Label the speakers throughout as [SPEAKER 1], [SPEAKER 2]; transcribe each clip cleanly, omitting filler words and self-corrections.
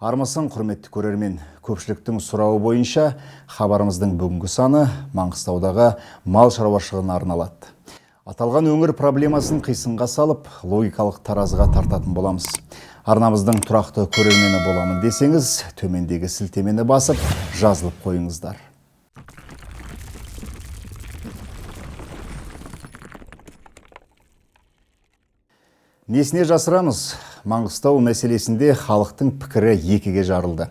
[SPEAKER 1] Армысың, құрметті көрермен, көпшіліктің сұрауы бойынша хабарымыздың бүгінгі саны Маңғыстаудағы мал шаруашылығына арналады. Аталған өңір проблемасын қисынға салып, логикалық таразыға тартатын боламыз. Арнамыздың тұрақты көрермені боламын десеңіз, төмендегі сілтемені басып, жазылып қойыңыздар. Несіне жасырамыз? Маңғыстау мәселесінде халықтың пікірі екіге жарылды.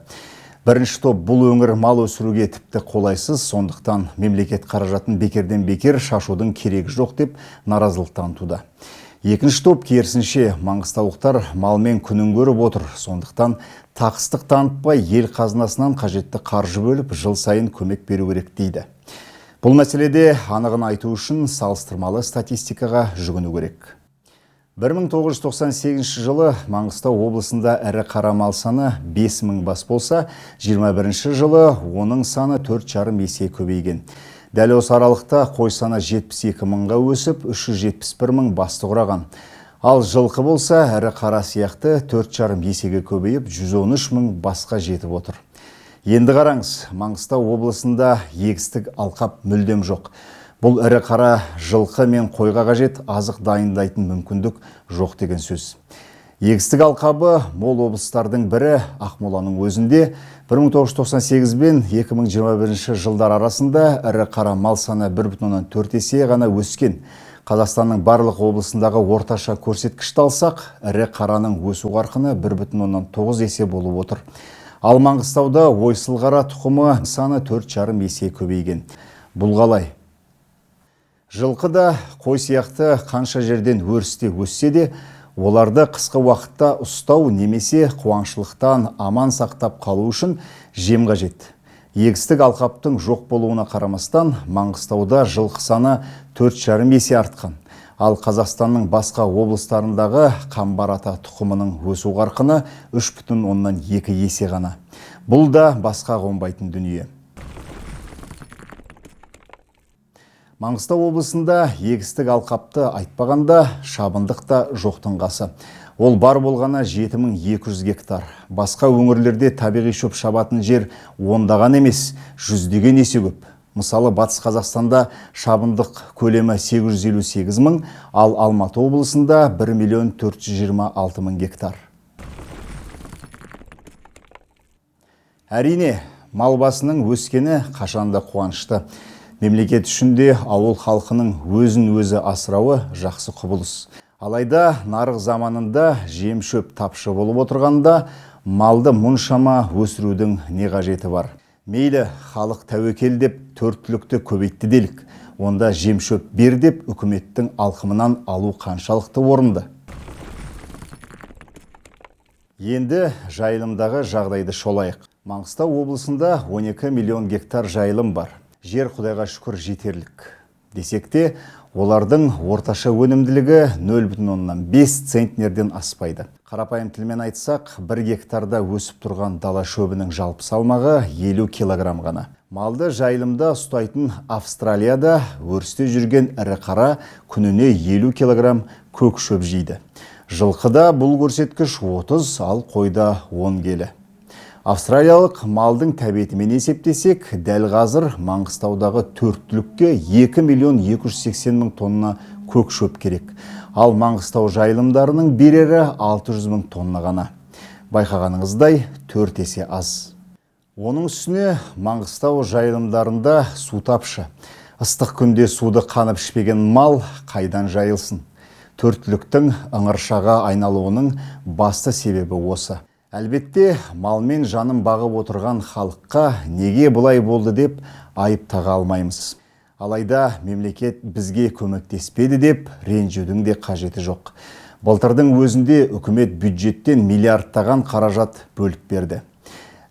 [SPEAKER 1] Бірінші топ бұл өңір мал өсіруге тіпті қолайсыз, сондықтан мемлекет қаражатын бекерден бекер шашудың керегі жоқ деп наразылық танытуда. Екінші топ керісінше, маңғыстаулықтар малмен күнін көріп отыр, сондықтан тақыстық танытпай ел қазынасынан қажетті қаржы бөліп, жыл сайын көмек беру керек дейді. Бұл мәселеде анығын айту үшін салыстырмалы статистикаға жүгіну керек. 1998 жылы Маңғыстау облысында ірі қара мал саны 5000 бас болса, 21 жылы оның саны 4,5 есе көбейген. Дәл осы аралықта қой саны 72 мыңға өсіп, 371 мың басты құраған. Ал жылқы болса, ірі қара сияқты 4,5 есеге көбейіп, 113 мың басқа жетіп отыр. Енді қараңыз, Маңғыстау облысында егістік алқап мүлдем жоқ. Бұл ірі қара жылқы мен қойға қажет азық дайындайтын мүмкіндік жоқ деген сөз. Егістік алқабы мол облыстардың бірі Ақмоланың өзінде 1998 бен 2021 жылдар арасында ірі қара мал саны 1,4 есе ғана өскен. Қазақстанның барлық облысындағы орташа көрсеткішті алсақ, ірі қараның өсу қарқыны 1,9 есе болып отыр. Ал Маңғыстауда ойсыл қара тұқымы саны 4,5 есе көбейген. Бұл қалай? Жылқы да қой сияқты қанша жерден өрісте өссе де, оларды қысқы уақытта ұстау немесе қуаңшылықтан аман сақтап қалу үшін жем қажет. Егістік алқаптың жоқ болуына қарамастан, Маңғыстауда жылқы саны 4,5 есе артқан. Ал Қазақстанның басқа облыстарындағы қамбар ата тұқымының өсу қарқыны 3,2 есе ғана. Бұл да басқа қонбайтын дүние. Маңғыстау облысында егістік алқапты айтпағанда шабындық та жоқтың қасы. Ол бар болғаны 7200 гектар. Басқа өңірлерде табиғи шөп шабатын жер ондаған емес, жүздеген есе көп. Мысалы, Батыс Қазақстанда шабындық көлемі 858 мың, ал Алматы облысында 1 миллион 426 мың гектар. Әрине, мал басының өскені қашанда қуанышты. Мемлекет үшін де ауыл халқының өзін өзі асырауы жақсы құбылыс. Алайда нарық заманында жем шөп тапшы болып отырғанда малды мұншама өсірудің не қажеті бар? Мейлі халық тәуекел деп төрт түлікті көбейтті делік. Онда жем шөп бер деп үкіметтің алқымынан алу қаншалықты орынды? Енді жайылымдағы жағдайды шолайық. Маңғыстау облысында 12 миллион гектар жайылым бар. Жер Құдайға шүкір жетерлік. Десек те, олардың орташа өнімділігі 0,5 центнерден аспайды. Қарапайым тілмен айтсақ, 1 гектарда өсіп тұрған дала шөбінің жалпы салмағы 50 килограмм ғана. Малды жайылымда ұстайтын Австралияда өрісте жүрген ірі қара күніне 50 килограмм көк шөп жейді. Жылқыда бұл көрсеткіш 30, ал қойда 10 келі. Австралиялық малдың тәбетімен есептесек, дәл қазір Маңғыстаудағы төрт түлікке 2 миллион 280 мың тонна көк шөп керек. Ал Маңғыстау жайылымдарының берері 600 мың тонна ғана. Байқағаныңыздай, 4 есе аз. Оның үстіне Маңғыстау жайылымдарында су тапшы. Ыстық күнде суды қанып ішпеген мал қайдан жайылсын? Төрт түліктің ыңыршаға айналуының басты себебі осы. Әлбетте, малмен жанын бағып отырған халыққа неге бұлай болды деп айып таға алмаймыз. Алайда мемлекет бізге көмектеспеді деп ренжудің де қажеті жоқ. Былтырдың өзінде үкімет бюджеттен миллиардтаған қаражат бөліп берді.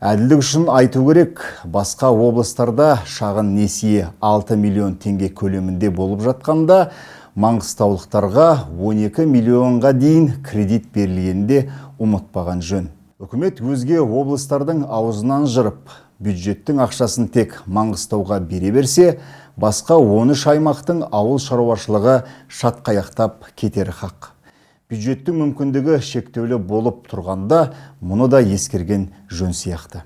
[SPEAKER 1] Әділдік үшін айту керек, басқа облыстарда шағын несие 6 миллион теңге көлемінде болып жатқанда, маңғыстаулықтарға 12 миллионға дейін кредит берілгенде ұмытпаған жөн. Үкімет өзге облыстардың аузынан жырып, бюджеттің ақшасын тек Маңғыстауға бере берсе, басқа 13 аймақтың ауыл шаруашылығы шатқаяқтап кетері хақ. Бюджеттің мүмкіндігі шектеулі болып тұрғанда мұны да ескерген жөн сияқты.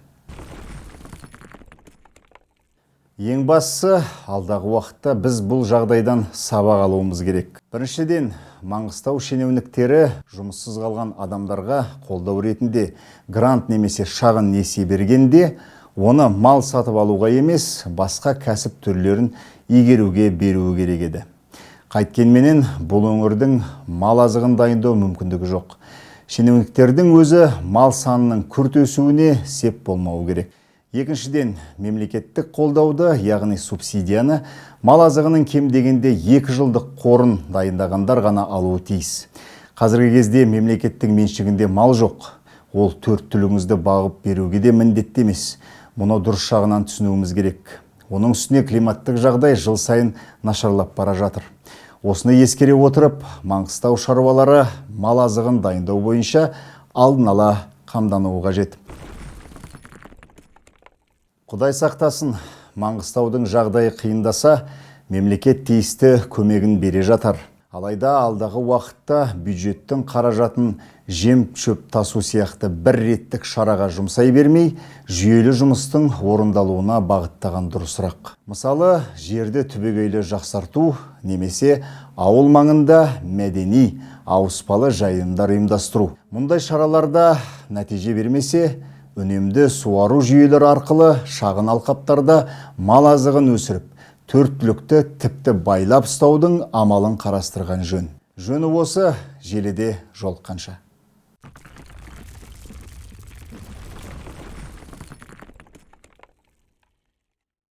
[SPEAKER 1] Ең бастысы, алдағы уақытта біз бұл жағдайдан сабақ алуымыз керек. Біріншіден, Маңғыстау шенеуніктері жұмыссыз қалған адамдарға қолдау ретінде грант немесе шағын несие бергенде, оны мал сатып алуға емес, басқа кәсіп түрлерін игеруге беруі керек еді. Қайткенменен бұл өңірдің мал азығын дайындау мүмкіндігі жоқ. Шенеуніктердің өзі мал санының күрт өсуіне сеп болмауы керек. Екіншіден, мемлекеттік қолдауды, яғни субсидияны мал азығының кем дегенде 2 жылдық қорын дайындағандар ғана алуы тиіс. Қазіргі кезде мемлекеттің меншігінде мал жоқ. Ол төрт түлігіңізді бағып беруге де міндетті емес. Мұны дұрыс жағынан түсінуіміз керек. Оның үстіне климаттық жағдай жыл сайын нашарлап бара жатыр. Осыны ескере отырып, Маңғыстау шаруалары мал азығын дайындау бойынша алдын ала қамдануы қажет. Құдай сақтасын, Маңғыстаудың жағдайы қиындаса, мемлекет тиісті көмегін бере жатар. Алайда алдағы уақытта бюджеттің қаражатын жем шөп тасу сияқты бір реттік шараға жұмсай бермей, жүйелі жұмыстың орындалуына бағыттаған дұрысырақ. Мысалы, жерді түбегейлі жақсарту немесе ауыл маңында мәдени ауыспалы жайылымдар ұйымдастыру. Мұндай шараларда нәтиже бермесе, үнемді суару жүйелері арқылы шағын алқаптарда мал азығын өсіріп, төрт түлікті тіпті байлап ұстаудың амалын қарастырған жөн. Жөні осы, желіде жолыққанша.